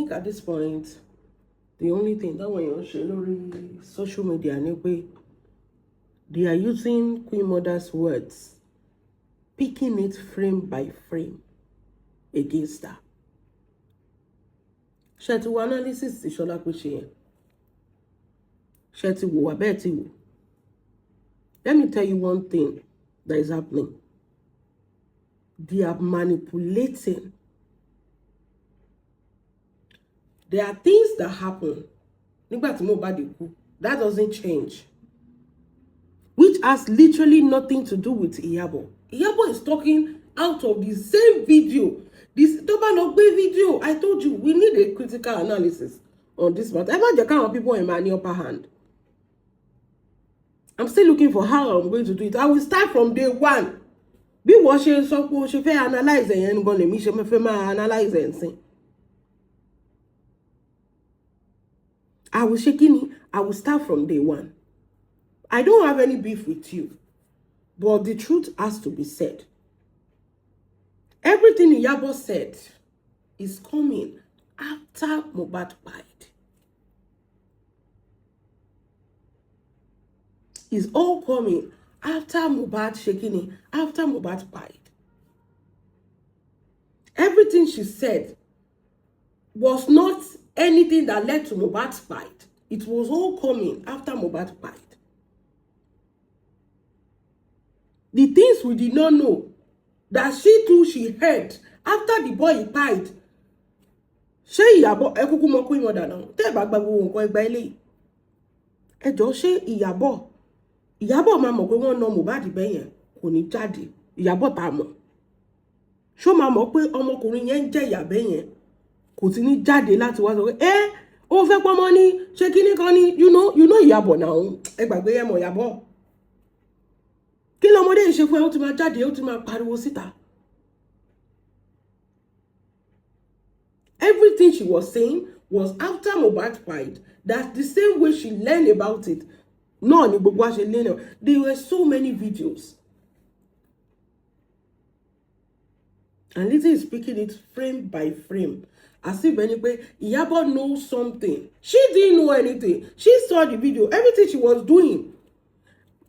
think at this point, the only thing táwọn èèyàn ń ṣe lórí social media ni pé they are using Queen Mother's words, picking it frame by frame against her. Ṣé ti wo analysis tí Ṣọlá pé ṣe yẹn? Ṣé ti wò wá bẹ́ẹ̀ ti wò? Let me tell you one thing that is happening. They are manipulating. There are things that happen nígbà tí Mohbad kú that doesn't change, which has literally nothing to do with Iyabo. Iyabo is talking out of the same video. This tó bá lọ gbé video, I told you we need a critical analysis on this matter. Ẹ má jẹ́ káwọn people ẹ̀ máa ní upper hand. I'm still looking for how I'm going to do it. I will start from day one. Bí wọ́n ṣe sọ pé o ṣe fẹ́ analyze ẹ̀yẹn gan lèmi ṣe fẹ́ máa analyze ẹ̀ ń sìn. I will ṣe kíni? I will start from day one. I don't have any beef with you, but the truth has to be said. Everything Iyabo said is coming after Mohbad died. It's all coming after Mohbad ṣe, after Mohbad died. Everything she said was not anything that led to Mohbad's fight. It was all coming after Mohbad died. The things we did not know that she too she heard after the boy died. Ṣé Ìyábọ̀ ẹ kúkú mọ Queen Mother náà tẹ́ ẹ bá gba gbogbo nǹkan ẹgbẹ́ eléyìí? Ẹ jọ̀ọ́, ṣé Ìyábọ̀ máa mọ̀ pé wọ́n na Mohbad bẹ́yẹn kò ní jáde? Ìyábọ̀ tá a mọ̀, ṣó máa mọ̀ pé ọmọkùnrin yẹn ń jẹ ìyà bẹ́yẹn kò ti ní jáde láti wá sọ pé ẹ ó fẹ́ pọ́nmọ́ ní ṣé kíní kan ní? You know Ìyábọ̀ náà, ẹ gbàgbé ẹ mọ̀ Ìyábọ̀. Kí lọmọdé yìí ṣe fún ẹ? Ó ti máa jáde, ó ti máa pariwo síta. Everything she was saying was after Mohbad died. That's the same way she learned about it náà ni gbogbo wa ṣe lé náà. There were so many videos and Lizzy is speaking it frame by frame as if ẹni pé Iyabo knows something. She didn't know anything. She saw the video. Everything she was doing,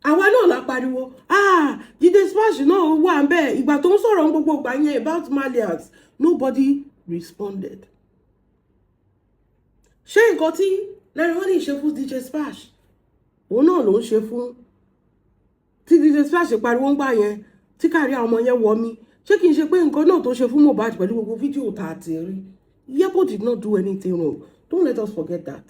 àwa náà la pariwo. Ah, Jide Splash náà wà ń bẹ́ẹ̀ ìgbà tó ń sọ̀rọ̀ gbogbo ìgbà yẹn about Malians, nobody responded. Ṣé nǹkan tí Naira Marley ṣe fún DJ Splash òun náà ló ń ṣe fún tí DJ Splash pariwo ń gbà yẹn tí kárí àwọn ọmọ yẹn wọ mí? Ṣé kì í ṣe pé nǹkan náà tó ṣe fún Mohbad pẹ̀lú gbogbo fídíò tá a ti rí? Iyabo did not do anything wrong. Don't let us forget that.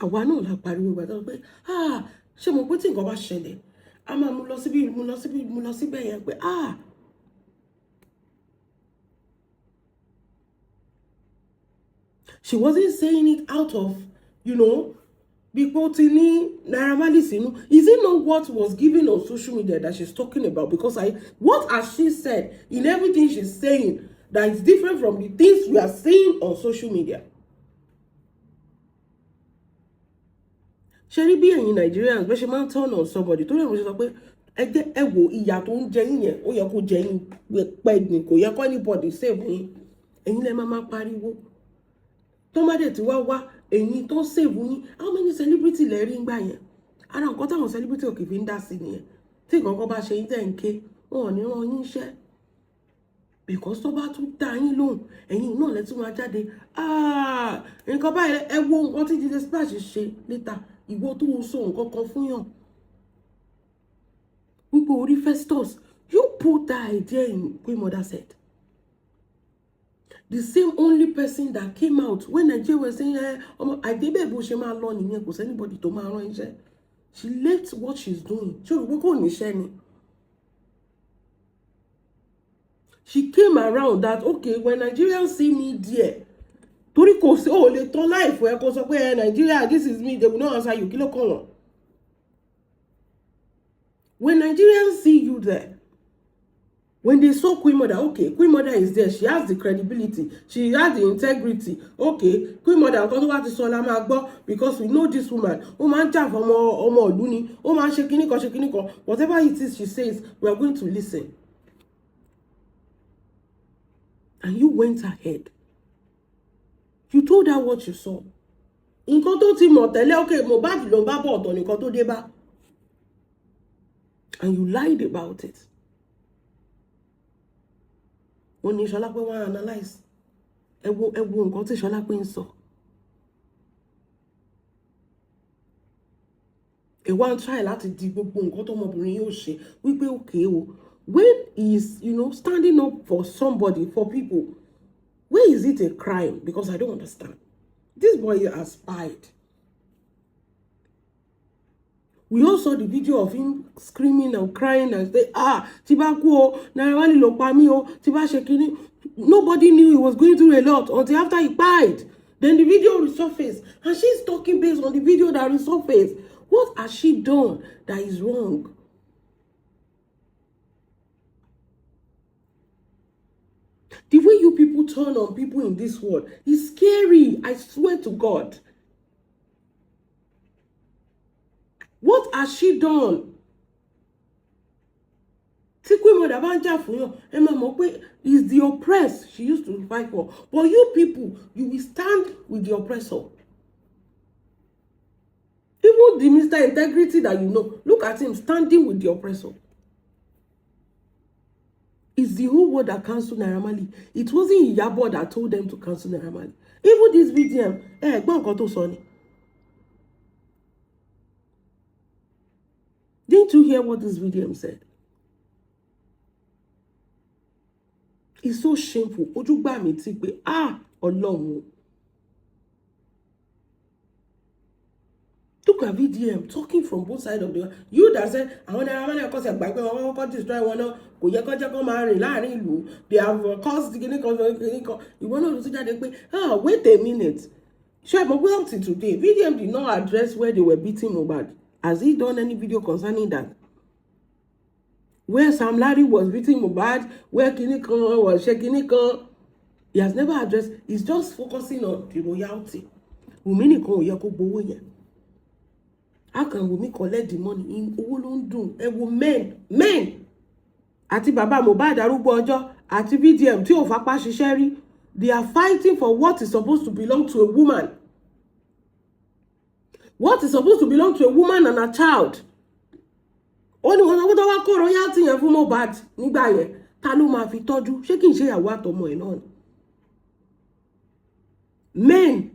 Àwa náà la pariwo ìgbà tó pé, ah, ṣé mo pé tí nǹkan bá ṣẹlẹ̀, a máa mú lọ síbí, mú lọ síbí, mú lọ síbẹ̀ yẹn pé, ah, she wasn't saying it out of bí pé ó ti ní Naira Marley sínú. Is it not what was given on social media that she's talking about? Because I what has she said in everything she's saying that is different from the things we are seeing on social media? Ṣe rí bí ẹ̀yin Nigerians bẹ́ẹ̀ ṣe máa ń turn on somebody tó lè mọ̀ ṣe sọ pé ẹ jẹ́ ẹ wo ìyà tó ń jẹ yín yẹn, ó yẹ kó jẹ yín pẹ́ ní, kò yẹ kó anybody save yín. Ẹ̀yin lẹ máa máa pariwo tó má dẹ̀ tí wá wá ẹ̀yin tó save yín. How many celebrity lẹ rí ngbà yẹn? Ara nǹkan táwọn celebrity òkè fi ń dá sí nìyẹn. Tí nǹkan kan bá ṣe yín tẹ̀ ń ké, wọn ò ní rán yín iṣẹ́, because tó bá tún dá yín lóhùn, ẹ̀yin náà lẹ tún máa jáde. Ah, nǹkan báyìí, ẹ wo nǹkan tí DJ Splash ṣe later. Ìwọ tó ń sọ nǹkan kan fún yàn wípé orí Festus, you put that idea in Queen Mother said. The same only person that came out when Nigeria was saying, ẹ ọmọ àìdébẹ̀ bó ṣe máa lọ nìyẹn, kò sí anybody tó máa rán iṣẹ́. She left what she's doing. Ṣé o rò pé kò níṣẹ́ ni? She came around that, okay, when Nigerians see me there, torí kò sí ò lè tán láìfọ ẹ kó sọ pé ẹ Nigeria, this is me, they will not answer you. Kí ló kàn wọ́n? When Nigerians see you there, when they saw Queen Mother, okay, Queen Mother is there, she has the credibility, she has the integrity. Okay, Queen Mother, nǹkan tó bá ti sọ la máa gbọ́, because we know this woman, ó máa ń jà fún ọmọ ọmọ ìlú ni, ó máa ń ṣe kíní kan ṣe kíní kan. Whatever it is she says, we are going to listen. And you went ahead. You told her what you saw. Nǹkan tó ti mọ̀ tẹ́lẹ̀, okay, Mohbad ló ń bá bọ̀, ọ̀tọ̀ nìkan tó dé bá. And you lied about it. Wọ́n ní Ṣọlápé wọ́n analyse. Ẹ wo nǹkan tí Ṣọlápé ń sọ. Ẹ wá ń try láti di gbogbo nǹkan tọmọbìnrin yóò ṣe wípé okay o, when he is standing up for somebody, for people, where is it a crime? Because I don't understand. This boy has spied. We all saw the video of him screaming and crying and say, "Ah, tí bá kú o, Naira Marley ló pa mí o, tí bá ṣe kíní." Nobody knew he was going through a lot until after he died. Then the video resurfaced, and she's talking based on the video that resurfaced. What has she done that is wrong? The way you people turn on people in this world is scary. I swear to God. What has she done? Tí Queen Mother bá ń jà fún yàn, ẹ máa mọ̀ pé is the oppressed she used to fight for. But you people, you will stand with the oppressor. Even the Mr. Integrity that you know, look at him standing with the oppressor. It's the whole world that cancelled Naira Marley. It wasn't Iyabo that told them to cancel Naira Marley. Even this VDM, eh, gbọ́ nǹkan tó sọ ni. Didn't you hear what this VDM said? It's so shameful. Ojú gbà mí tí pé, ah, Ọlọ́run. Look at VDM talking from both sides of the you that said àwọn Naira Marley kọ́ sí àgbà pé wọ́n kọ́kọ́ destroy wọn náà, kò yẹ kó jẹ́ kó máa rìn láàrin ìlú, they have caused kìíní kan kìíní kan. Ìwọ náà ló tún jáde pé, ah, wait a minute. Ṣé ẹ mọ̀ pé up to today, VDM did not address where they were beating Mohbad. Has he done any video concerning that? Where Sam Larry was beating Mohbad, where kìíní kan was ṣe kìíní kan, he has never addressed. He's just focusing on the royalty. Wùmí nìkan ò yẹ kó gbowó yẹn. How can Wunmi collect the money? In owó ló ń dùn. Ẹ wo men àti bàbá Mohbad arúgbó ọjọ́ àti VDM tí ò fapá ṣiṣẹ́ rí, they are fighting for what is supposed to belong to a woman. What is supposed to belong to a woman and a child. Ó ní wọn sọ pé tó wá kó royalty yẹn fún Mohbad nígbà yẹn, ta ló máa fi tọ́jú? Ṣé kì í ṣe ìyàwó àtọmọ ẹ̀ náà ni? Men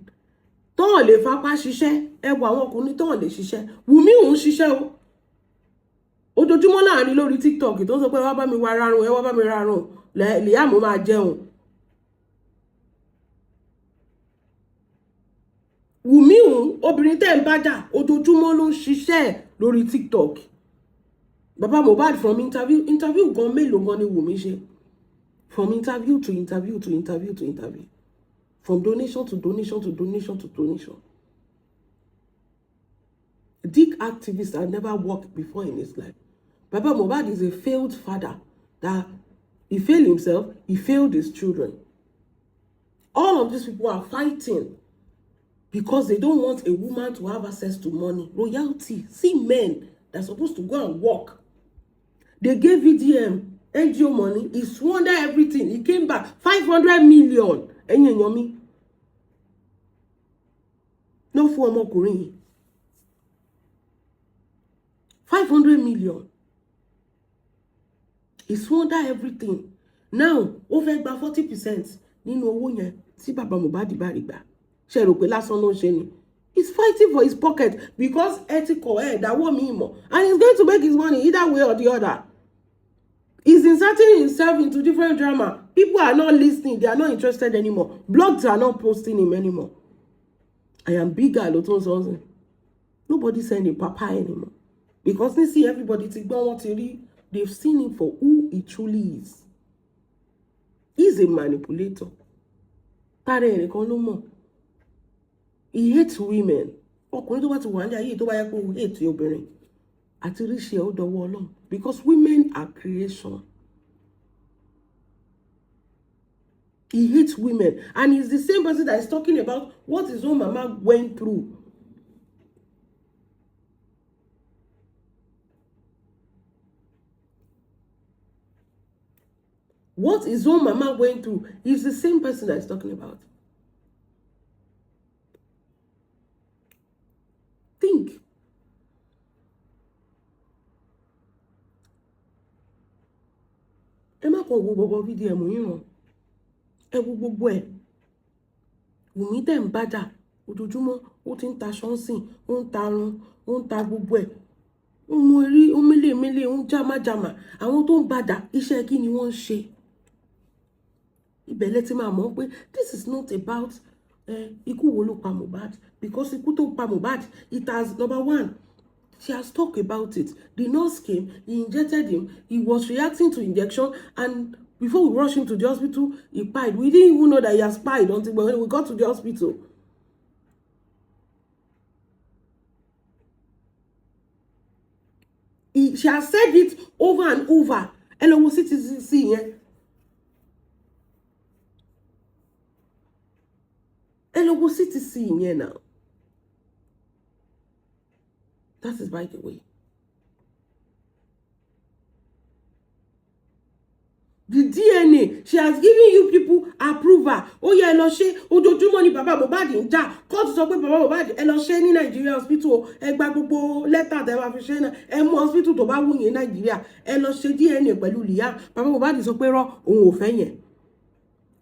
tọ́hàn lè fapá ṣiṣẹ́, ẹ wo àwọn ọkùnrin tọ́hàn lè ṣiṣẹ́. Wùmí òun ṣiṣẹ́ o, ojoojúmọ́ láàrin lórí TikTok tó ń sọ pé ẹ wá bá mi wá rarun, ẹ wá bá mi rarun, Liam máa jẹun. Wùmí òun, obìnrin tẹ́ ń bá jà, ojoojúmọ́ ló ń ṣiṣẹ́ lórí TikTok. Bàbá Mohbad, from interview gan mélòó gan ni Wùmí ṣe? From interview to interview to interview to interview, from donation to donation to donation to donation. Dick activist had never worked before in his life. Baba Mohbad is a failed father, that he failed himself, he failed his children. All of these people are fighting because they don't want a woman to have access to money, royalty. See men that are supposed to go and work. They gave VDM NGO money. He squandered everything. He came back 500 million. Ẹ̀yin èèyàn mi, ló fún ọmọkùnrin yìí 500 million. He squandered everything. Now ó fẹ́ gba 40% nínú owó yẹn tí bàbá Mohbad bá rí gbà. Ṣe rò pé lásán ló ń ṣe ni? He's fighting for his pocket because ethical ẹ̀ dáwọ́ mi mọ̀, and he's going to make his money either way or the other. He's inserting himself into different drama. People are not listening. They are not interested anymore. Blogs are not posting him anymore. I am bigger ló tún sọ sí. Nobody send him papa anymore. Because nísìnyí everybody ti gbọ́, wọ́n ti rí, they've seen him for who he truly is. He's a manipulator. Tààrẹ ẹnìkan ló mọ̀. He hates women. Ọkùnrin tó bá ti wà ní ayé tó bá yẹ kó hate obìnrin, àti ríṣe ó dọwọ́ Ọlọ́run, because women are creation. He hates women, and he's the same person that is talking about what his own mama went through. What his own mama went through is the same person that is talking about. Think. Ẹ má kàn wo gbogbo VDM yín ràn, ẹ wo gbogbo ẹ. Wùmí tẹ̀ ń bájà ojoojúmọ́, ó ti ń ta ṣọ́ọ̀ṣì, ó ń tarun, ó ń ta gbogbo ẹ̀, ó mú eré, ó mílè mílè, ó ń jámájámá. Àwọn tó ń bàjà, iṣẹ́ kí ni wọ́n ń ṣe? Ibẹ̀ lẹ ti máa mọ̀ pé this is not about ikú wo ló pa Mohbad, because ikú tó pa Mohbad, it has, number one, she has talked about it. The nurse came, he injected him, he was reacting to injection, and before we rush him to the hospital, he died. We didn't even know that he has died until when we got to the hospital. She has said it over and over. Ẹ lọ wo CTC yẹn, ẹ lọ wo CTC yẹn now. That is by the way. The DNA, she has given you people approval. Ó yẹ ẹ lọ ṣe. Ojoojúmọ́ ni bàbá Mohbad ń jà. Kóòtù sọ pé bàbá Mohbad, ẹ lọ ṣe ní Nàìjíríà hospital o. Ẹ gba gbogbo lẹ́tà tẹ́ bá fi ṣe náà, ẹ mú hospital tó bá wù yín Nàìjíríà, ẹ lọ ṣe DNA pẹ̀lú Liam. Bàbá Mohbad sọ pé rọ, òun ò fẹ́ yẹn,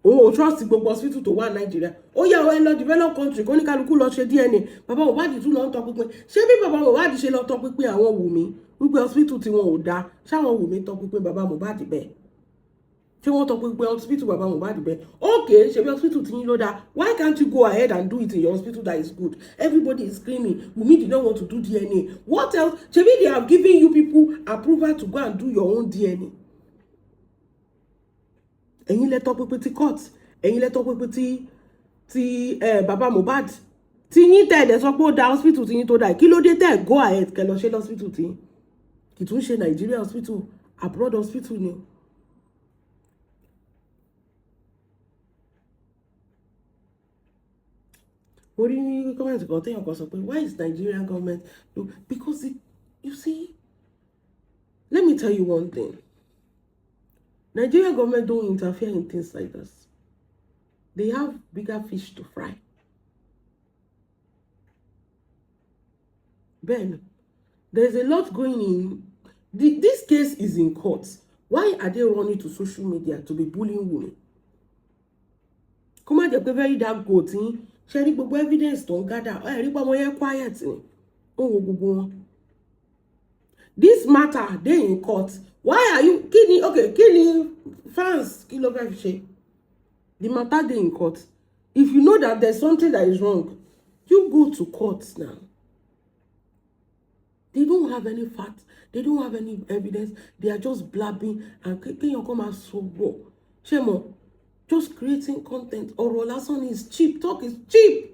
òun ò trust gbogbo hospital tó wà Nàìjíríà. Ó yẹ ẹ lọ develop country, kó ní kálukú lọ ṣe DNA. Bàbá Mohbad tún lọ ń tọpinpin. Ṣé bí bàbá Mohbad ṣe lọ tọpinpin àwọn Wùmí wípé hospital tí wọn ò dáa, ṣáwọn Wùmí tọpinpin bàbá Mohbad bẹ́ẹ̀? Tí wọ́n tọpinpin hospital bàbá Mohbad bẹ́ẹ̀? Okay, ṣebí hospital tí yín ló dáa, why can't you go ahead and do it in your hospital that is good? Everybody is screaming Wunmi did not want to do DNA. What else? Ṣebí they have given you people approval to go and do your own DNA. Ẹ̀yin lẹ tọpinpin ti court, ẹ̀yin lẹ tọpinpin ti bàbá Mohbad. Tí yín tẹ̀ ẹ̀dẹ̀ sọ pé ó da hospital tí yín tó dáa, kí ló dé tẹ̀ go ahead kẹ́ lọ ṣe hospital tí yín? Kì í tún ṣe Nigeria hospital, abroad hospital ni o. Mo rí ní comment kan téèyàn kan sọ pé, "Why is Nigerian government?" No, because it, you see, let me tell you one thing. Nigerian government don't interfere in things like this. They have bigger fish to fry. Ben, there's a lot going in. This case is in court. Why are they running to social media to be bullying women? Kó má jẹ́ pé very dark goat yín ṣe rí gbogbo evidence tó ń gather. Ẹ rí pé ọmọ yẹn quiet ni, ó wo gbogbo wọn. This matter dey in court. Why are you, kí ni, okay, kí ni fans, kí ló fẹ́ fi ṣe? The matter dey in court. If you know that there's something that is wrong, you go to court now. They don't have any facts, they don't have any evidence. They are just blabbing and kéèyàn kan máa sọ̀rọ̀, ṣé mo, just creating content. Ọ̀rọ̀ lásán is cheap. Talk is cheap.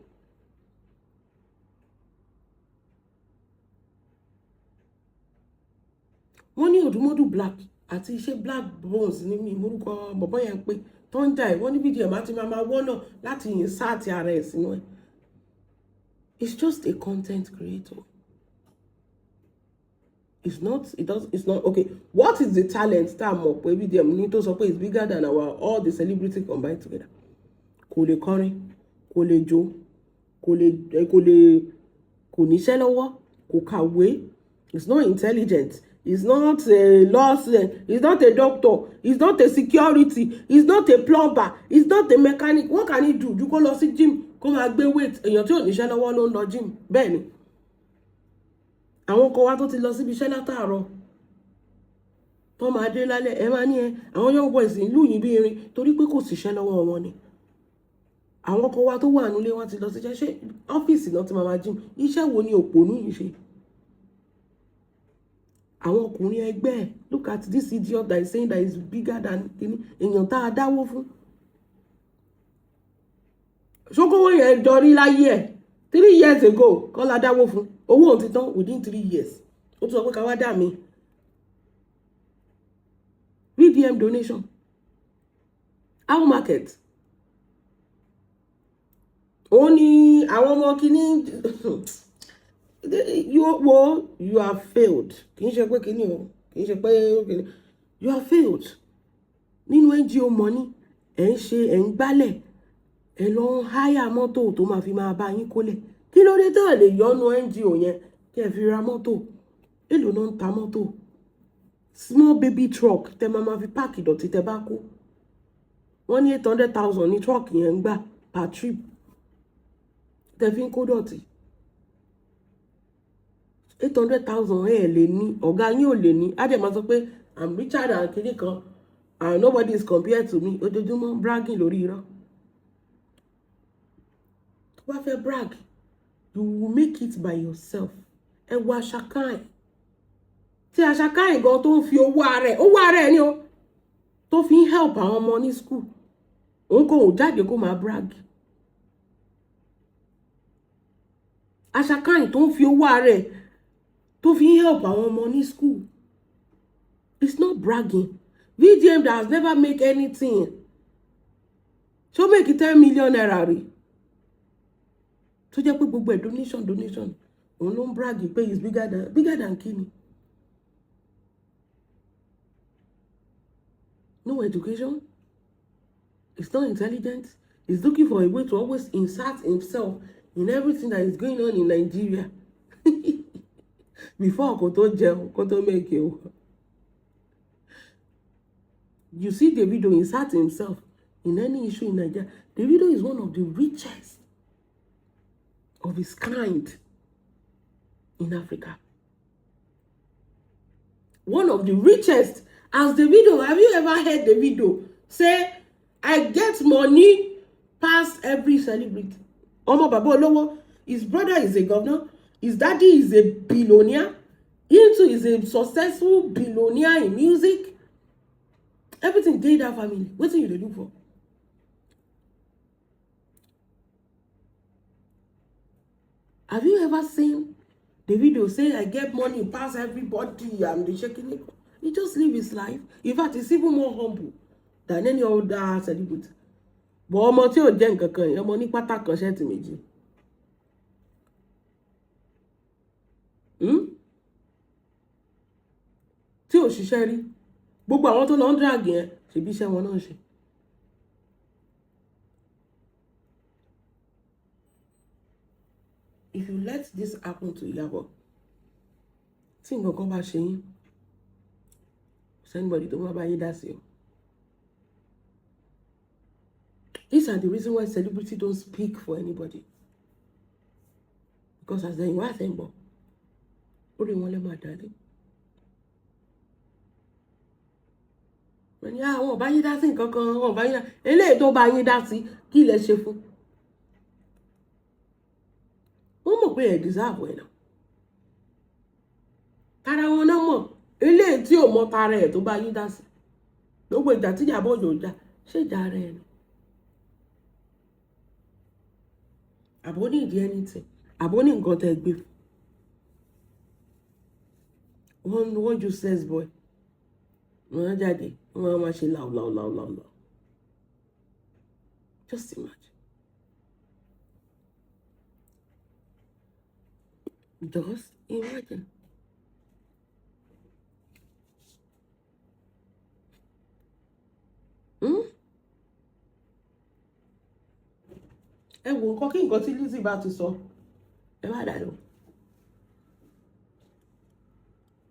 Wọ́n ní Òdùmọ́dù Black àti iṣẹ́ Black Bones ní mi morúkọ bọ̀bọ́ yẹn pé tó ń jà ẹ̀. Wọ́n ní VDM àti máa wọ́nà láti insert ara ẹ̀ sínú ẹ̀. It's just a content creator. It's not, it does, it's not okay. What is the talent tá a mọ̀ pé VDM ní tó sọ pé it's bigger than our all the celebrity combined together? Kò lè kọrin, kò lè jó, kò lè kò níṣẹ́ lọ́wọ́, kò kàwé. He's not intelligent. He's not a law student, he's not a doctor, he's not a security, he's not a plumber, he's not a mechanic. What can he do ju kó lọ sí gym, kó máa gbé weight? Èèyàn tí ò níṣẹ́ lọ́wọ́ ló ń lọ gym. Bẹ́ẹ̀ ni àwọn kan wá tó ti lọ síbi iṣẹ́ látàárọ̀ tó máa dé lálẹ́. Ẹ máa ní ẹ àwọn young boys ń lù yín bí irin torí pé kò síṣẹ́ lọ́wọ́ wọn ni. Àwọn kan wá tó wà nílé, wọn ti lọ síṣẹ́. Ṣé ọ́fíìsì náà ti máa gym? Iṣẹ́ wo ni òpònú yìí ṣe? Àwọn ọkùnrin ẹgbẹ́ ẹ̀, look at this idiot that is saying that is bigger than kini. Èèyàn tá a dáwó fún ṣókòwò yẹn jọrí láyé ẹ̀ 3 years ago kọ́ la dáwó fún. Owó òun ti tán within 3 years. Ó tún sọ pé ká wá dà mí VDM donation. How market? Òun ni àwọn ọmọ kìíní. You wo, you have failed. Kì í ṣe pé kìíní o, kì í ṣe pé kìíní. You have failed. Nínú NGO money, ẹ̀ ń ṣe, ẹ̀ ń gbálẹ̀, ẹ̀ lọ ń háyà mọ́tò tó máa fi máa bá yín kólẹ̀. Kí ló dé tán lè yọnu NGO yẹn kí ẹ fi ra mọ́tò? Èló náà ń ta mọ́tò? Small baby truck tẹ máa ma fi pack ìdọ̀tí tẹ bá kó, wọ́n ní 800,000 ní truck yẹn ń gbà per trip tẹ fi ń kó dọ̀tí. 800,000 ẹ̀ lè ní, ọ̀gá yín ò lè ní. Á dẹ̀ máa sọ pé, "I'm Richard and kiri kan and nobody is compared to me." Ojoojúmọ́, bragging lórí irọ́. Tó bá fẹ́ brag, you will make it by yourself. Ẹ wo Ashakai, tí Ashakai gan tó ń fi owó ara ẹ̀, owó ara ẹ̀ ni o, tó fi ń help àwọn ọmọ ní school, òun kò jáde kó máa brag. Ashakai tó ń fi owó ara ẹ̀ tó fi ń help àwọn ọmọ ní school, it's not bragging. VDM that has never make anything, ṣó make ₦10 million rí, tó jẹ́ pé gbogbo ẹ̀ donation, donation, òun ló ń brag pé he is bigger than kini. No education, he's not intelligent, he's looking for a way to always insert himself in everything that is going on in Nigeria before kó tó jẹun, kó tó make it. You see Davido insert himself in any issue in Nigeria. Davido is one of the richest of his kind in Africa. One of the richest. As Davido, have you ever heard Davido say, "I get money pass every celebrity"? Ọmọ bàbá olówó, his brother is a governor, his daddy is a billionaire, he too is a successful billionaire in music. Everything dey that family. Wetin you dey look for? Have you ever seen Davido say, "I get money pass everybody, I'm the shaking it"? He just live his life. In fact, he's even more humble than any other celebrity. But ọmọ tí ò jẹ́ nǹkan kan, ọmọ ní pátá kan, ṣẹ́ẹ̀tì méjì, Tí ò ṣiṣẹ́ rí, gbogbo àwọn tó lọ ń drag yẹn, ṣèbí iṣẹ́ wọn náà ṣe. If you let this happen to Iyabo, tí nǹkan kan bá ṣe yín, kò anybody tó má bá yín dá sí o. These are the reason why celebrity don't speak for anybody, because àtẹ̀yìnwá àtẹ̀yìnbọ̀, orí wọn lè máa dálé. Wọ́n ní àwọn ò bá yín dá sí nǹkan kan, àwọn ò bá yín dá eléyìí tó bá yín dá sí, kí lẹ ṣe fún? Wọ́n mọ̀ pé ẹ̀ deserve ẹ̀ náà. Tara wọn náà mọ̀. Eléyìí tí ò mọ tara ẹ̀ tó bá yín dá sí, gbogbo ìjà tí Ìyábọ̀ Òjó jà, ṣé ìjà rẹ̀ ni? Àbó ní ìdí anything, àbó ní nǹkan tẹ́ gbé one one useless boy, wọ́n jáde, wọ́n á máa ṣe làwùlàwùlàwùlà. Just imagine, just imagine. Ẹ wo nǹkan kí nǹkan tí Lizzy bá ti sọ, ẹ má dà lóhùn,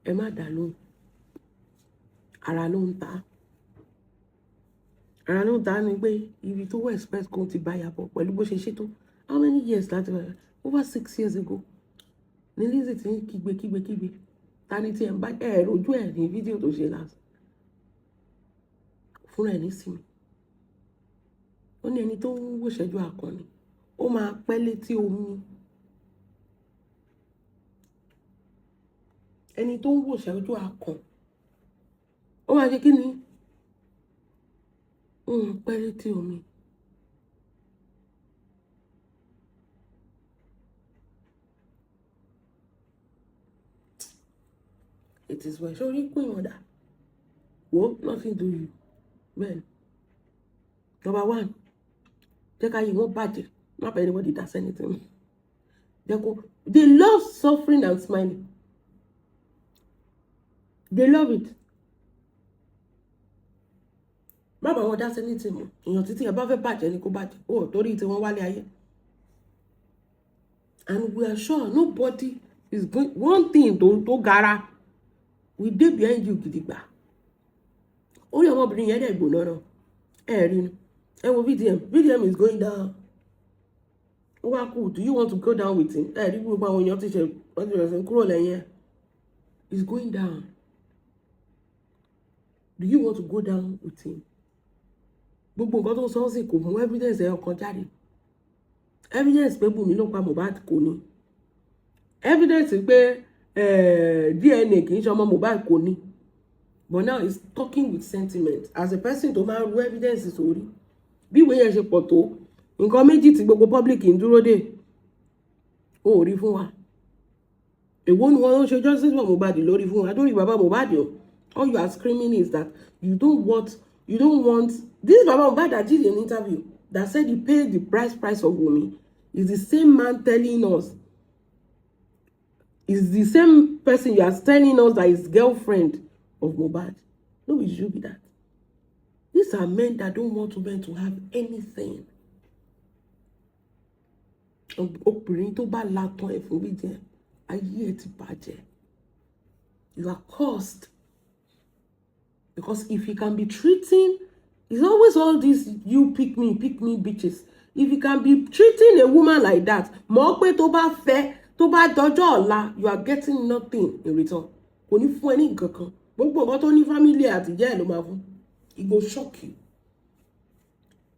ẹ má dà lóhùn. Ara ló ń ta, ara ló ń ta ni pé ibi tó wọ expect kó ti bá Ìyábọ̀ pẹ̀lú bó ṣe ṣètò. How many years láti bẹ̀rẹ̀? Over 6 years ago ní Lizzy ti ń kígbe kígbe kígbe. Ta ni tí ẹ̀ ń bá ẹ̀ rojú ẹ̀ ní fídíò tó ṣe last fúnra ẹ̀ nísìnyí? Ó ní ẹni tó ń wò ṣẹ́jú akọni, ó máa pẹ́ létí omi. Ẹni tó ń wò ṣẹ́jú akàn, ó máa ṣe kí ni? Ó máa pẹ́ létí omi. It is well. Sórí queen mother, wo, nothing do you. Bẹ́ẹ̀ ni, number one, jẹ́ ká yí wọ́n bàjẹ́, má bẹ́ẹ̀ anybody does anything. Jẹ́ kó, they love suffering and smiling, they love it. Má bá wọn dá sí ní tìmọ̀. Èèyàn títí ẹ bá fẹ́ bàjẹ́ ni kó bàjẹ́ ó, torí tí wọ́n wálé ayé. And we are sure nobody is going. One thing tó gara, we dey behind you gidigba. Orí ọmọbìnrin yẹn dẹ̀ gbóná náà, ẹ rí ni. Ẹ wo VDM. VDM is going down. Ó wá kú. Do you want to go down with him? Ẹ rí gbogbo àwọn èèyàn ti ṣe, wọ́n ti bẹ̀rẹ̀ sí kúrò lẹ́yìn ẹ̀. Is going down. Do you want to go down with him? Gbogbo nǹkan tó ń sọ sí, kò mú evidence ẹ̀ ọkàn jáde. Evidence pé Wùmí ló pa Mohbad, kò ní. Evidence pé DNA kì í ṣe ọmọ Mohbad, kò ní. But now he's talking with sentiment as a person tó máa ń ru evidence sórí. Bí ìwé yẹn ṣe pọ̀ tó, nǹkan méjì tí gbogbo public ń dúró dè, ó rí fún wa. Èwo ni wọ́n ń ṣe justice for Mohbad lórí fún wa lórí bàbá Mohbad o? All you are screaming is that you don't want this Baba Mohbad that did an interview that said he paid the price of Wunmi is the same man telling us, is the same person you are telling us that is girlfriend of Mohbad. No be you be that. These are men that don't want women to have anything. Obìnrin tó bá latán ẹ̀ fún bíjẹ́, ayé ẹ̀ ti bàjẹ́. You are cursed, because if he can be treating, it's always all these "you pick me" bitches. If you can be treating a woman like that, mọ̀ pé tó bá fẹ́, tó bá dọjọ́ ọ̀la, you are getting nothing in return. Kò ní fún ẹ ní nǹkan kan. Gbogbo nǹkan tó ní, family àtijọ́ ẹ̀ ló máa fún. It go shock you.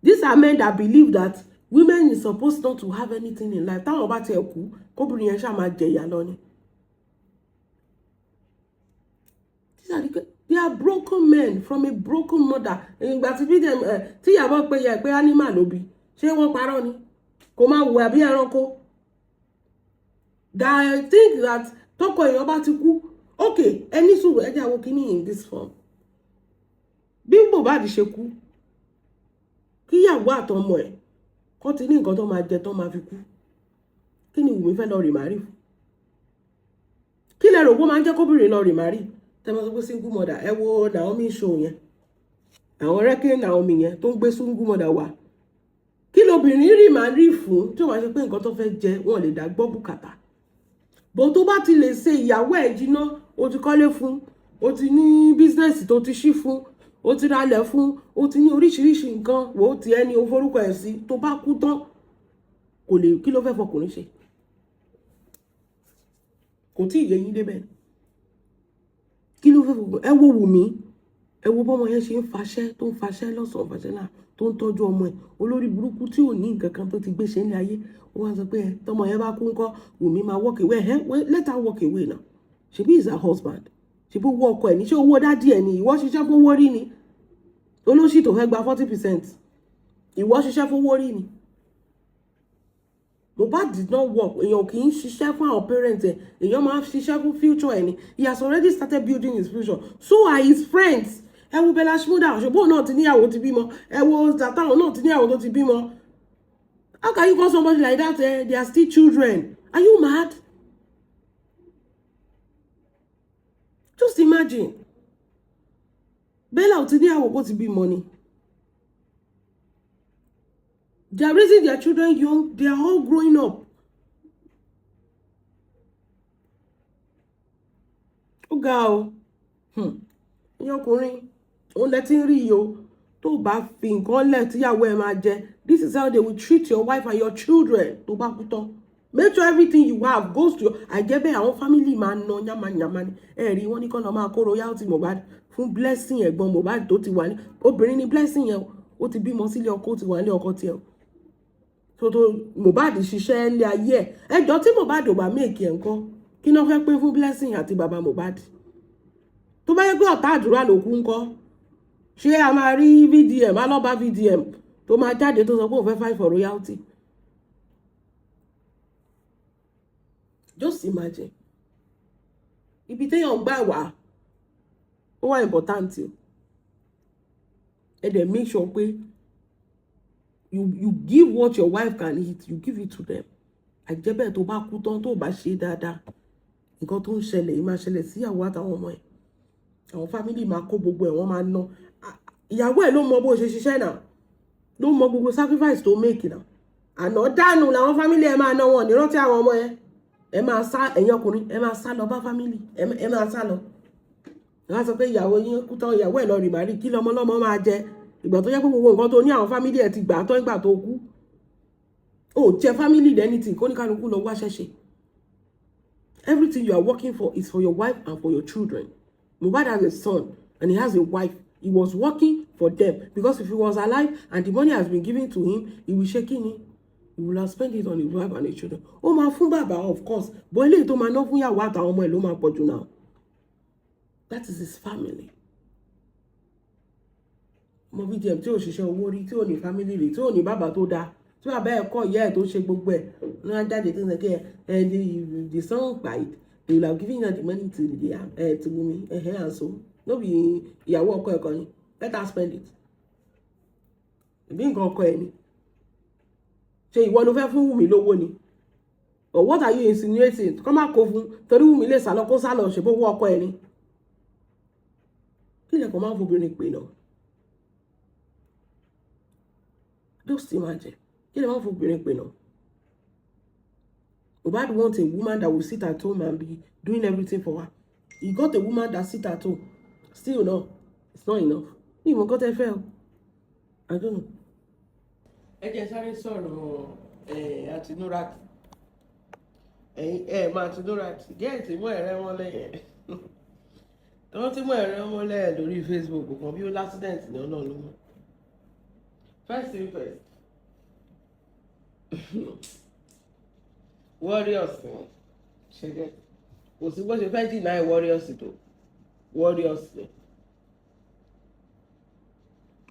These are men that believe that women is supposed not to have anything in life. Táwọn bá tiẹ̀ kú, kóbìnrin yẹn ṣáà máa jẹ̀yà lọ ni. These are the, they are broken men from a broken mother. Ìgbà tí bídẹ̀ ẹ̀ tí ìyàbọ̀ pé yẹ pé animal ló bí, ṣé wọ́n parọ́ ni? Kò máa wù àbí ẹranko that I think that tọkọ èèyàn bá ti kú. Okay, ẹni sùúrù, ẹ jẹ́ àwọn kìíní in this form. Bí Mohbad ṣe kú, kíyàwó àtọmọ ẹ̀ kọ́ ti ní nǹkan tó máa jẹ tó máa fi kú, kí ni Wùmí fẹ́ lọ remarry fún? Kí lẹ rò pé ó máa ń jẹ́ kóbìnrin lọ remarry? Tẹ́ máa sọ pé single mother. Ẹ wo Naomi show yẹn, àwọn rẹ́kẹ́ Naomi yẹn tó ń gbé single mother wá. Kí lobìnrin remarry fún tí ó máa ṣe pé nǹkan tó fẹ́ jẹ, wọn lè dá gbọ́ bùkátà bó tó bá ti lè ṣe ìyàwó ẹ̀ jiná? O ti kọ́lé fún, o ti ní business tó ti ṣí fún, o ti ralẹ̀ fún, o ti ní oríṣiríṣi nǹkan. Wò ó ti ẹni o forúkọ ẹ̀ sí. Tó bá kú tán, kò lè, kí ló fẹ́ fọkùnrin ṣe? Kò tí ì yé yín débẹ̀. Kí ló fẹ́ fọkùnrin? Ẹ wo Wùmí, ẹ wo bọ́mọ yẹn ṣe ń faṣẹ́, tó ń faṣẹ́ lọ́sàn-án, faṣẹ́ náà, tó ń tọ́jú ọmọ ẹ̀. Olórí burúkú tí ò ní nǹkan kan tó ti gbé ṣe ní ayé, ó wá sọ pé ẹ tọmọ yẹn bá kú ńkọ́, Wùmí máa walk away. Ẹ let her walk away now. Ṣebí is her husband, ṣebí owó ọkọ ẹ̀ ní. Ṣé owó daddy ẹ̀ ní? Ìwọ ṣiṣẹ́ fowó rí ni? Olóṣì tó fẹ́ gba 40%, ìwọ ṣiṣẹ́ fowó rí ni? Mohbad did not work. Èèyàn kì í ṣiṣẹ́ fún àwọn parents ẹ̀, èèyàn máa ń ṣiṣẹ́ fún future ẹ̀ ni. He has already started building his future. So are his friends. Ẹ wo Bella Shmurda, ṣùgbọ́n náà ti níyàwó, ti bímọ. Ẹ wo Zlatan náà ti níyàwó tó ti bímọ. How can you call somebody like that? Eh? They are still children. Are you mad? Just imagine, Bella ò ti níyàwó kó ti bímọ ni. They are raising their children young. They are all growing up. Ó ga o. Ìyẹn ọkùnrin òun lẹ ti ń rí yìí o. Tó bá fi nǹkan lẹ̀ tíyàwó ẹ̀ máa jẹ, this is how they will treat your wife and your children. Tó bá kú tán, make sure everything you have goes to your, àìjẹ́ àwọn family máa ná yamayama ni. Ẹ rí wọn ní kọ́ lọ́ máa kó royalty Mohbad fún Blessing, ẹ̀gbọ́n Mohbad tó ti wà ní. Obìnrin ni Blessing yẹn, ó ti bímọ sílé ọkọ, ó ti wà nílé ọkọ tiẹ̀ tó Mohbad ṣiṣẹ́ ilé ayé ẹ̀. Ẹjọ́, tí Mohbad ò bá make ẹ̀ ńkọ́? Kí náà fẹ́ pín fún Blessing àti bàbá Mohbad? Tó bá yẹ pé ọ̀tá àdúrà ló kú ńkọ́? Ṣé a máa rí VDM alọ́ba, VDM tó máa jáde tó sọ pé òun fẹ́ fight for royalty? Just imagine. Ibi téèyàn gbà wá, ó wà important o. Ẹ dẹ̀ make sure pé you give what your wife can eat, you give it to them. Àjẹ́bẹ̀ tó bá kú tán, tó bá ṣe dáadáa, nǹkan tó ń ṣẹlẹ̀ yìí máa ṣẹlẹ̀ síyàwó àtàwọn ọmọ ẹ̀. Àwọn family máa kó gbogbo ẹ̀, wọ́n máa ná. Ìyàwó ẹ̀ ló mọ bó ṣe ṣiṣẹ́ náà, ló mọ gbogbo sacrifice tó make náà. Àná dànù làwọn family ẹ̀ máa ná wọn ní rántí àwọn ọmọ ẹ̀. Ẹ máa sá, ẹ̀yin ọkùnrin, ẹ máa sá lọ bá family ẹ, máa sá lọ. Wọ́n á sọ pé ìyàwó yín kú tán, ìyàwó ẹ̀ lọ rì màrí. Kí lọmọ lọ́mọ máa jẹ ìgbà tó yẹ pé gbogbo nǹkan tó ní, àwọn family ẹ̀ ti gbà tán ìgbà tó kú? Ó jẹ family anything. Kó ní kálukú lọ wá ṣẹ̀ṣẹ̀. Everything you are working for is for your wife and for your children. Mohbad has a son and he has a wife. He was working for them because if he was alive and the money has been given to him, he will ṣe kíni? He will have spent it on his wife and his children. Ó máa fún bàbá, of course, but eléyìí tó máa ná fún ìyàwó àtàwọn ọmọ ẹ̀ ló máa pọ̀ jù náà. That is his family. Ọmọ VDM tí ò ṣiṣẹ́ owó rí, tí ò ní family rí, tí ò ní bàbá tó dáa, tí bàbá ẹ̀ kọ́ ìyá ẹ̀ tó ṣe gbogbo ẹ̀ ní wọ́n jáde tó ń sọ kí ẹ the son died, they will have given her the money to the to Wunmi and so no be ìyàwó ọkọ ẹ̀ kan ni. Let her spend it. Ìbí nǹkan ọkọ ẹ̀ ni. Ṣe ìwọ ló fẹ́ fún Wunmi lówó ni, or what are you insinuating? Kọ́ má kó fún torí Wunmi lè sálọ, kó sálọ. Ṣe bó wọ́ ọkọ ẹ̀ ni? Kí lẹ́kọ̀ọ́ máa ń fobìnrin pè náà? Just imagine. Kí lè máa ń fobìnrin pè náà? Mohbad want a woman that will sit at home and be doing everything for her. He got a woman that sit at home. Still no, it's not enough. Ní ìmọ̀ nǹkan tẹ́ fẹ́ o. I don't know. Ẹ jẹ́ sáré sọ̀rọ̀ àtinúra. Ẹ̀yin ẹ̀ máa tinúra gẹ́ẹ̀tì mú ẹ̀rẹ́ wọn lẹ́yìn. Tí wọ́n ti mú ẹ̀rẹ́ wọn lẹ́yìn lórí Facebook kan bí ó l'accident ní ọ̀nà ló mọ̀. First thing first. Warriors ṣe jẹ́ kò sí bó ṣe fẹ́ deny warriors tó warriors ni.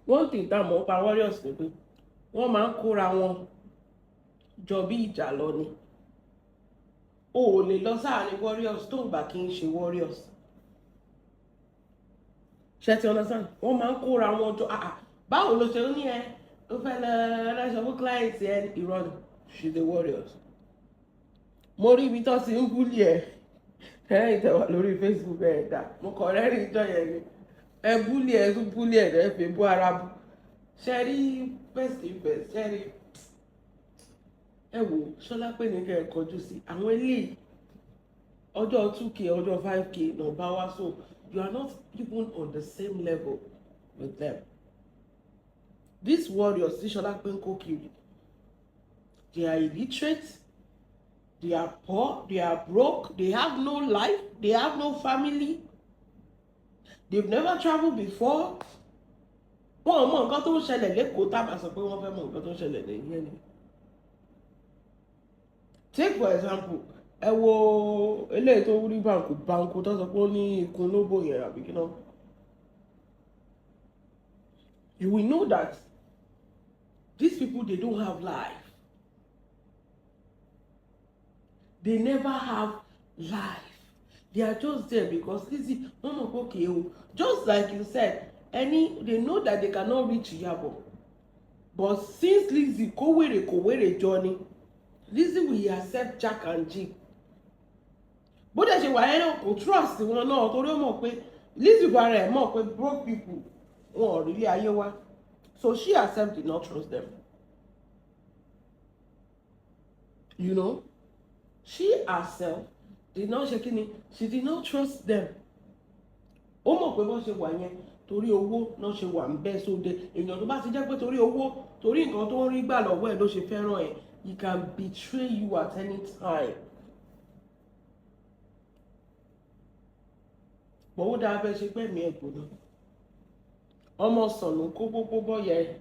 One thing tá a mọ̀ pa warriors ni pé wọ́n máa ń kóra wọn jọ bí ìjà lọ ni. O ò lè lọ sáàrin warriors tó bá kí ń ṣe warriors. Ṣe ti understand? Wọ́n máa ń kóra wọn jọ. Ah ah, báwo ló ṣe ní ẹ ó fẹ́ lọ ránṣọ fún client ẹ? Irọ́ ni. She the warriors. Mo rí ibi tó ti ń bully ẹ. Ẹ ìtẹ̀wà lórí Facebook ẹ̀ dà, mo kọ̀ rẹ́rìn ìjọ yẹn ni. Ẹ bully ẹ, tún bully ẹ, ẹ fi bú ara bú. Ṣe rí? Best best. Ṣe rí? Ẹ wò, Ṣọlá pé ní kẹ́ ẹ kọjú sí àwọn eléyìí, ọjọ́ 2K, ọjọ́ 5K náà bá wá, so you are not even on the same level with them. These warriors tí Ṣọlá pé ń kó kiri, they are illiterate, they are poor, they are broke, they have no life, they have no family, they've never traveled before. Wọn ò mọ nǹkan tó ń ṣẹlẹ̀ l'Ékòó. Tá a bá sọ pé wọ́n fẹ́ mọ nǹkan tó ń ṣẹlẹ̀ lẹ́yìn ẹni, take for example, ẹ wo eléyìí tó rí báǹkù báǹkù tó sọ pé ó ní ikùn lóbò yẹn àbí kí náà. You will know that these people, they don't have life. They never have life. They are just there because Lizzy, wọ́n mọ̀ pé okay o, just like you said, any they know that they cannot reach Iyabo, but since Lizzy kó wèrè kó wèrè jọ ni, Lizzy will accept Jack and Jill. Bó dẹ̀ ṣe wà yẹn náà, kò trust wọn náà torí ó mọ̀ pé Lizzy fara ẹ̀ mọ̀ pé broke people, wọn ò rí ilé ayé wá. So she herself did not trust them. She herself did not ṣe kíni, she did not trust them. Ó mọ̀ pé wọ́n ṣe wà yẹn, torí owó náà ṣe wà ń bẹ́ sóde. Èèyàn tó bá ti jẹ́ pé torí owó, torí nǹkan tó ń rí gbà lọ́wọ́ ẹ̀ ló ṣe fẹ́ràn ẹ̀, he can betray you at any time. Bọ̀wọ́ dáa bẹ́ẹ̀ ṣe gbẹ̀mí ẹ̀ gbóná. Ọmọ sọ̀nù kó pópó bọ́yẹ.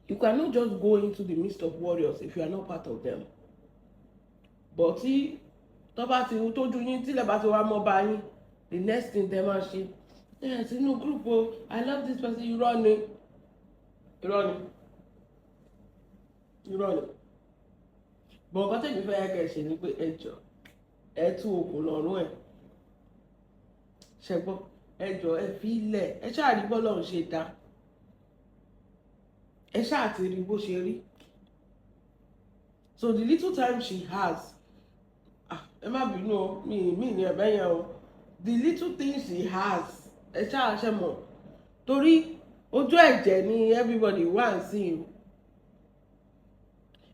You cannot just go into the midst of warriors if you are not part of them. But tí tó bá ti tójú yín, tílẹ̀ bá ti wá mọ́ bá yín, the next thing tẹ́ máa ṣe ẹ̀ sínú group o, "I love this person." Irọ́ ni, irọ́ ni, irọ́ ni. But nǹkan tẹ̀mí fẹ́ yẹ kẹ́ ẹ ṣe ni pé ẹ jọ, ẹ tú okùn lọ́rùn ẹ̀. Ṣẹgbọ́n? Ẹ jọ, ẹ fi ilẹ̀. Ẹ ṣáà rí bọ́lọ̀ ń ṣe dá. Ẹ ṣáà ti rí bó ṣe rí. So the little time she has, ah, ẹ má bínú o, mi ní ẹ̀bẹ̀ yẹn o. The little thing she has, Ẹ ṣáà ṣe mọ̀, torí ojú ẹ̀jẹ̀ ni everybody wà sí i.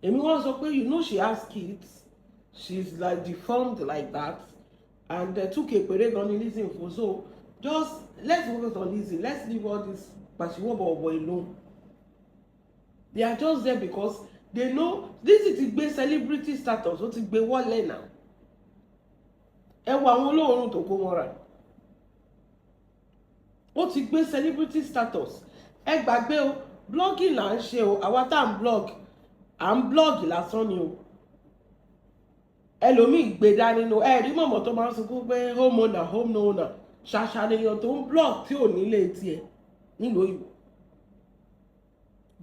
Èmi wọ́n sọ pé, you know, she has kids, she's like deformed like that, and 2K péré gan ni Lizzy fún. So just let's focus on Lizzy. Let's leave all this pàṣíwọ̀bọ̀wọ̀ alone. They are just there because they know Lizzy ti gbé celebrity status, ó ti gbé wọlé now. Ẹ wo àwọn olóòórùn tó kó mọ́ra, ó ti gbé celebrity status. Ẹ gbàgbé o, blogging là ń ṣe o. Àwa tá à ń blog, à ń blog lásán ni o. Ẹlòmíì gbé dání nínú ẹ rí mọ̀mọ́ tó máa ń sunkún pé home owner, home owner. Ṣàṣà lèèyàn tó ń blog tí ò nílé tiẹ̀ nílùú òyìnbó.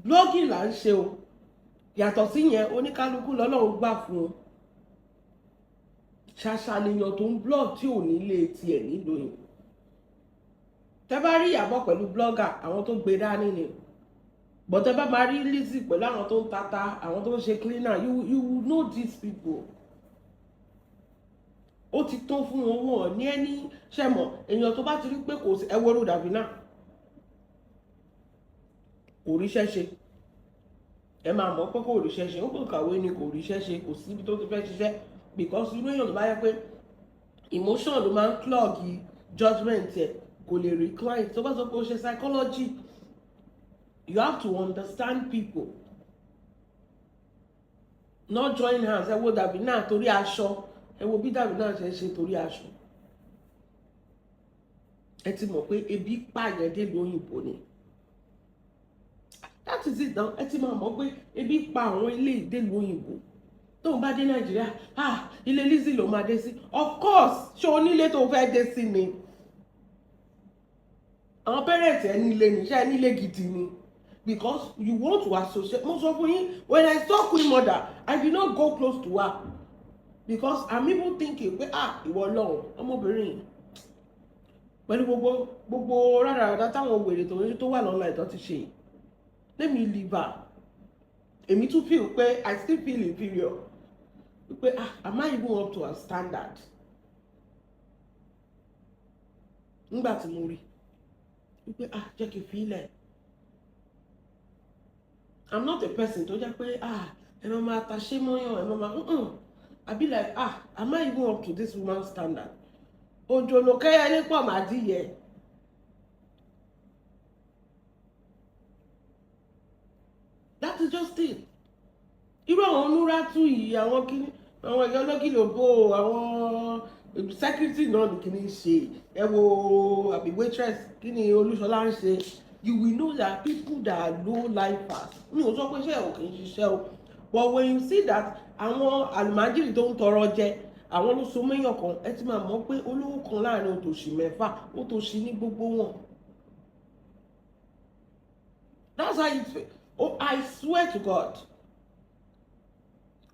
Blogging là ń ṣe o. Yàtọ̀ sí yẹn, oníkálukú lọ́lọ́run gbà fún un. Ṣàṣà lèèyàn tó ń blog tí ò nílé tiẹ̀ nílùú òyìnbó. Tẹ́ bá rí Ìyábọ̀ pẹ̀lú blogger, àwọn tó gbé dání ni, but tẹ́ bá máa rí Lizzy pẹ̀lú àwọn tó ń tata, àwọn tó ń ṣe cleaner, you will know these people. Ó ti tán fún wọn. Wọn ní ẹni ṣe mọ̀, èèyàn tó bá ti rí pé kò sí, ẹ wọ́rọ̀ dàbí náà, kò ríṣẹ́ ṣe, ẹ máa mọ̀ pé kò ríṣẹ́ ṣe. Ó kò kàwé ni, kò ríṣẹ́ ṣe, kò síbi tó ti fẹ́ ṣiṣẹ́, because irú èèyàn tó bá yẹ pé emotion ló máa ń clog judgement ẹ̀, kò lè rí client. Tó bá sọ pé ó ṣe psychology, you have to understand people, not join hands. Ẹ wo dàbí náà torí aṣọ, ẹ wo bí dàbí náà ṣe ń ṣe torí aṣọ. Ẹ ti mọ̀ pé ebi pààyàn dé lóyìnbó ni. That is it now. Ẹ ti máa mọ̀ pé ebi pa àwọn ilé ìdèlú òyìnbó. Tóun bá dé Nàìjíríà, ah, ilé Lizzy ló máa dé sí. Of course, ṣé onílé tó fẹ́ dé sí ni? Àwọn parents ẹ nílé ní, ṣé ẹ nílé gidi ni? Because you want to associate. Mo sọ fún yín, when I saw Queen Mother, I did not go close to her, because I'm even thinking pé, ah, ìwọ Ọlọ́run, ọmọbìnrin yìí pẹ̀lú gbogbo rádaràdá táwọn wèrè tó wà lọ́nà ìtọ́ ti ṣe, let me leave her. Èmi tún feel pé I still feel inferior, pé, ah, am I even up to her standard? Nígbà tí mo rí wípé, ah, jẹ́ kí n fi ilẹ̀. I'm not a person tó jẹ́ pé, ah, ẹ máa máa ta ṣé mọ́yàn, ẹ máa máa I be like, ah, am I even up to this woman standard? Òjò ló kẹ́yẹ ní pọ̀ máa díyẹ. That is just it. Irú àwọn onúrátù yìí, àwọn kíní, àwọn ẹ̀yọ́ ológìlò bò, àwọn security náà ní kíní ṣe. Ẹ wo àbí waitress, kíní Olúṣọlá ń ṣe. You will know that people that are low lifers, mi ò sọ pé ṣé ò kì í ṣiṣẹ́ o, but when you see that àwọn àlùmájìrì tó ń tọrọ jẹ, àwọn ló so méyàn kan, ẹ ti máa mọ̀ pé olówó kan láàrin òtòṣì mẹ́fà, òtòṣì ní gbogbo wọn. That's how it. Oh, I swear to God,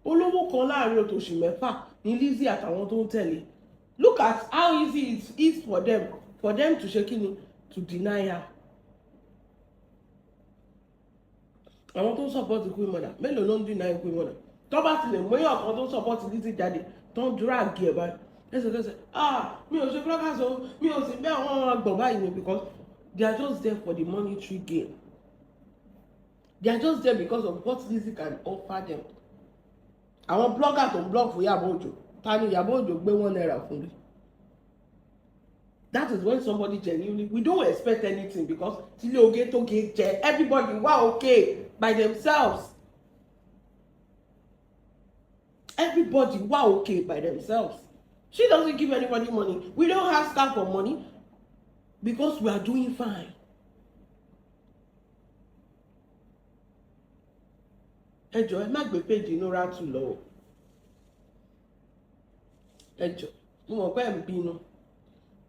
olówó kan láàrin òtòṣì mẹ́fà ní Lizzy àtàwọn tó ń tẹ̀lé. Look at how easy it is for them to ṣe kíni, to deny her. Àwọn tó ń support Queen Mother, mélòó ló ń deny Queen Mother? Tó bá ti lè mú èèyàn kan tó ń support Lizzy jáde, tó ń drag ẹ̀ báyìí lẹ́sẹ̀kẹsẹ̀, ah, mi ò ṣe bloggers o, mi ò sì bẹ́ẹ̀, wọ́n gbọ̀n báyìí ni, because they are just there for the monetary gain. They are just there because of what Lizzy can offer them. Àwọn blogger tó ń blog fún Ìyábọ̀ Òjó, ta ni Ìyábọ̀ Òjó gbé ₦1 fún rí? That is when somebody genuinely, we don't expect anything, because tílé oge tó ge jẹ, everybody wá okay by themselves. Everybody wá okay by themselves. She doesn't give anybody money. We don't ask her for money because we are doing fine. Ẹ jọ̀ọ́, ẹ má gbé péjì inú rátù lọ o. Ẹ jọ̀ọ́, mo mọ̀ pé ẹ̀ ń bínú,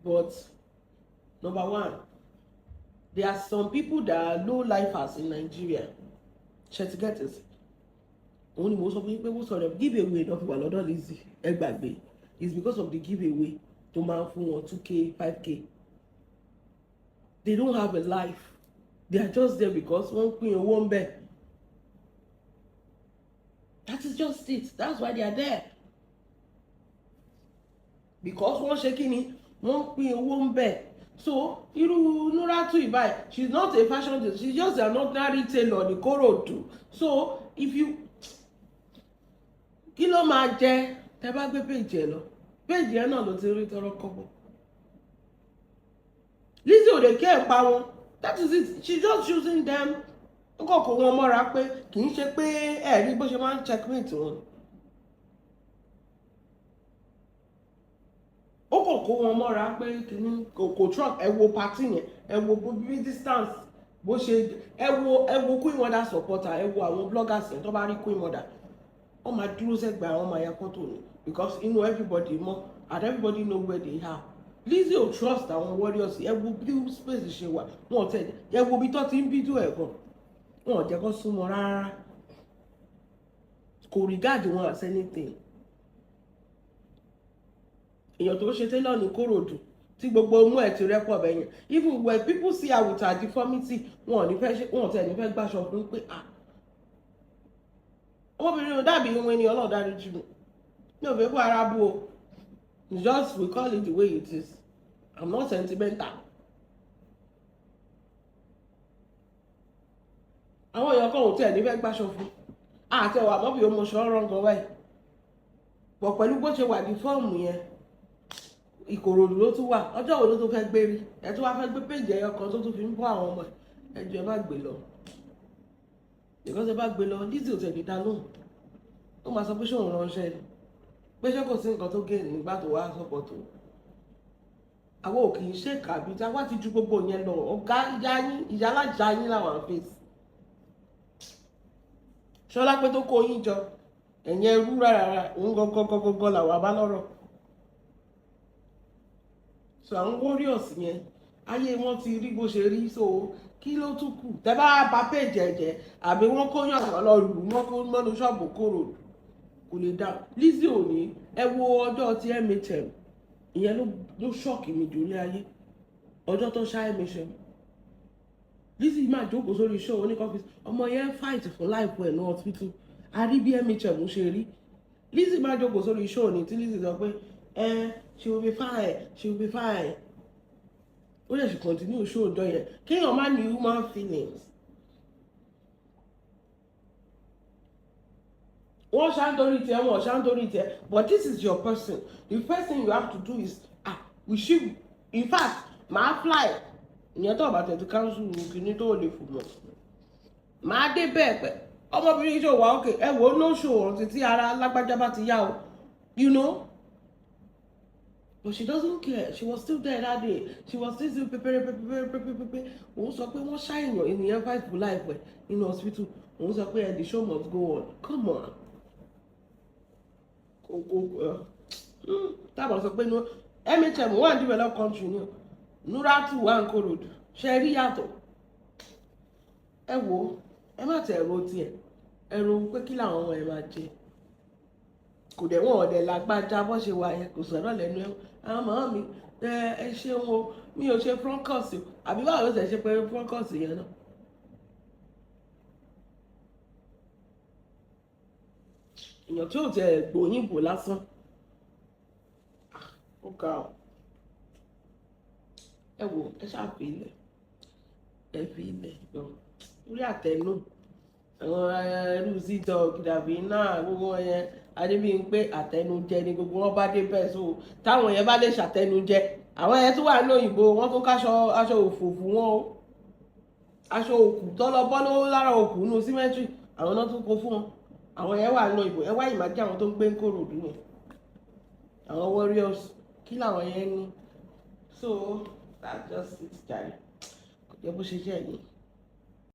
but number one, there are some people that are low lifers in Nigeria. Ṣe ti get it? Òun ni mo sọ fún yín pé wọ́n sọ̀rọ̀ give away náà fi wà lọ́dọ̀ Lizzy. Ẹ gbàgbé, it's because of the give away tó máa ń fún wọn, 2K, 5K. They don't have a life. They are just there because wọ́n ń pín owó ń bẹ̀. That is just it. That's why they are there, because wọ́n ṣe kí ni, wọ́n ń pín owó ń bẹ̀. So irú Nuratu Ibai, she's not a fashion designer, she's just an ordinary tailor ní Kòròdú. So if you, kí ló máa jẹ tẹ bá gbé page ẹ lọ? Page ẹ náà ló ti rí tọrọ kọ́bọ̀. Lizzy ò lè kí ẹ̀ pa wọn. That is it, she just using them. Ó kàn kó wọn mọ́ra pé kì í ṣe pé ẹ rí bó ṣe máa ń checkmate wọn. Ó kàn kó wọn mọ́ra pé kìíní kò truck. Ẹ wo party yẹn, ẹ wo bí distance bó ṣe, ẹ wo Queen Mother supporter, ẹ wo àwọn bloggers yẹn. Tó bá rí Queen Mother, wọ́n máa dúró sẹ́gbẹ̀ẹ́, àwọn máa ya fọ́tò ni, because inú everybody mọ́ and everybody know where they are. Lizzy ò trust àwọn warriors. Ẹ wo bí space ṣe wà, wọn ò tẹ̀. Ẹ wo bí tó ti ń bídú ẹ̀ gan, wọn ò jẹ́ kó súnmọ́ rárá. Kò regard wọn as anything. Èèyàn tó ṣe tailor ní Kòròdú tí gbogbo ọmú ẹ̀ ti rẹ́pọ̀ bẹ́yẹn, even when people see her with her deformity, wọn ò ní fẹ́ ṣe, wọn ò tẹ̀ ní fẹ́ gbàṣọ fún pé, ah, ọmọbìnrin ò dàbí ohun ẹni. Ọlọ́run dárí jù mí, mi ò fẹ́ kó ara bú o. Just we call it the way it is. I'm not sentimental. Àwọn èèyàn kan ò tẹ̀ ní fẹ́ gbàṣọ fún àti ẹwà mọ́bí ọmọ ṣọ́ọ́rọ́ gan báyìí pọ̀ pẹ̀lú bó ṣe wà ní fọ́ọ̀mù yẹn. Ìkòròdú ló tún wà. Ọjọ́ wo ló tún fẹ́ gbé rí? Ẹ tún wá fẹ́ gbé page ẹyọ kan tó tún fi ń bọ́ àwọn ọmọ ẹ jọ̀ọ́, ẹ má gbé lọ, because ẹ bá gbé lọ, Lizzy ò tẹ̀lé dá lóhùn. Ó máa sọ pé ṣé òun ránṣẹ́ ni, pé ṣé kò sí nǹkan tó gé nígbà tó wá sọ̀pọ̀ tó àwọn ò kì í ṣe kàbí tá wá ti ju gbogbo yẹn lọ. Ọ̀gá ìyá yín, ìyá alájà yín làwọn fèsì. Ṣọlá pé tó kó yín jọ, ẹ̀yìn ẹrú rárá, òun gangan gangan làwọn abá lọ́rọ̀. So àwọn warriors yẹn, ayé wọn ti rí bó ṣe rí. So kí ló tún kù tẹ bá bá page ẹ̀jẹ̀ àbí wọ́n kó yàn wọ́n lọ lù wọ́n kó mọ́nu ṣọ́ọ̀bù kóró kò lè dá Lizzy ò ní. Ẹ wo ọjọ́ tí MHM ìyẹn ló shock mi jù ní ayé. Ọjọ́ tó ṣá MHM, Lizzy máa jókòó sórí show oníkọ́fíìsì. Ọmọ yẹn fight for life ẹ̀ ní hospital. A rí bí MHM ṣe rí. Lizzy máa jókòó sórí show ní tí Lizzy sọ pé ẹ she will be fine, she will be fine. Ó lè ṣe continue show ọjọ́ yẹn. Kéèyàn má ní human feelings. Wọ́n ṣá ń torí tiẹ̀, wọ́n ṣá ń torí tiẹ̀, but this is your person. The first thing you have to do is, ah, we should, in fact, màá fly. Ìyẹn tó bá tẹ̀ ti cancel kìíní tó lè fò mọ́, màá dé bẹ́ẹ̀ pẹ́. Ọmọbìnrin ṣe wà ókè. Ẹ wò ó, no show ọ̀rọ̀ tí ara lágbájá bá ti yá o. But she doesn't care. She was still there that day. She was still still pepere pepere pepere pepere. Òun sọ pé wọ́n ṣàìyàn, ènìyàn fight for life ẹ̀ nínú hospital. Òun sọ pé the show must go on. Come on. Kò kò tábà sọ pé MHM wà ní developed country ni, Nuratu wà ní Kòròdú. Ṣe rí yàtọ̀? Ẹ wo, ẹ má tẹ̀ ẹ̀rọ tiẹ̀, ẹ̀rọ pé kí làwọn ọmọ ẹ̀ máa jẹ. Kò dẹ̀ wọ́n ọ̀dẹ̀ lágbájá bó ṣe wà yẹn, kò sọ̀rọ̀ lẹ́nu ẹ̀. Àwọn màmá mi, ẹ ṣeun o, mi ò ṣe fracas o. Àbí báwo ló ṣe ṣe pé fracas yẹn náà? Èèyàn tí ò tẹ gbòyìnbó lásán, ó ga ọ. Ẹ wò, ẹ ṣáà fi ilẹ̀, ẹ fi ilẹ̀ lọ orí àtẹnu àwọn ẹrú zidog dàbí náà. Gbogbo wọn yẹn, Adébíyìnpé, àtẹnujẹ ni gbogbo wọn bá dé bẹ́ẹ̀. So táwọn yẹn bá lè ṣàtẹnujẹ, àwọn yẹn tó wà ní òyìnbó, wọn tún káṣọ aṣọ òfòfò wọn o, aṣọ òkú tọ́lọ bọ́ lówó lára òkú nù símẹ́tìrì, àwọn náà tún kó fún wọn. Àwọn yẹn wà ní òyìnbó. Ẹ wá ìmájí àwọn tó ń gbé ń Kòròdú yẹn, àwọn warriors, kí làwọn yẹn ní? So that's just it jàre. Kò jẹ́ bó ṣe jẹ́ yìí.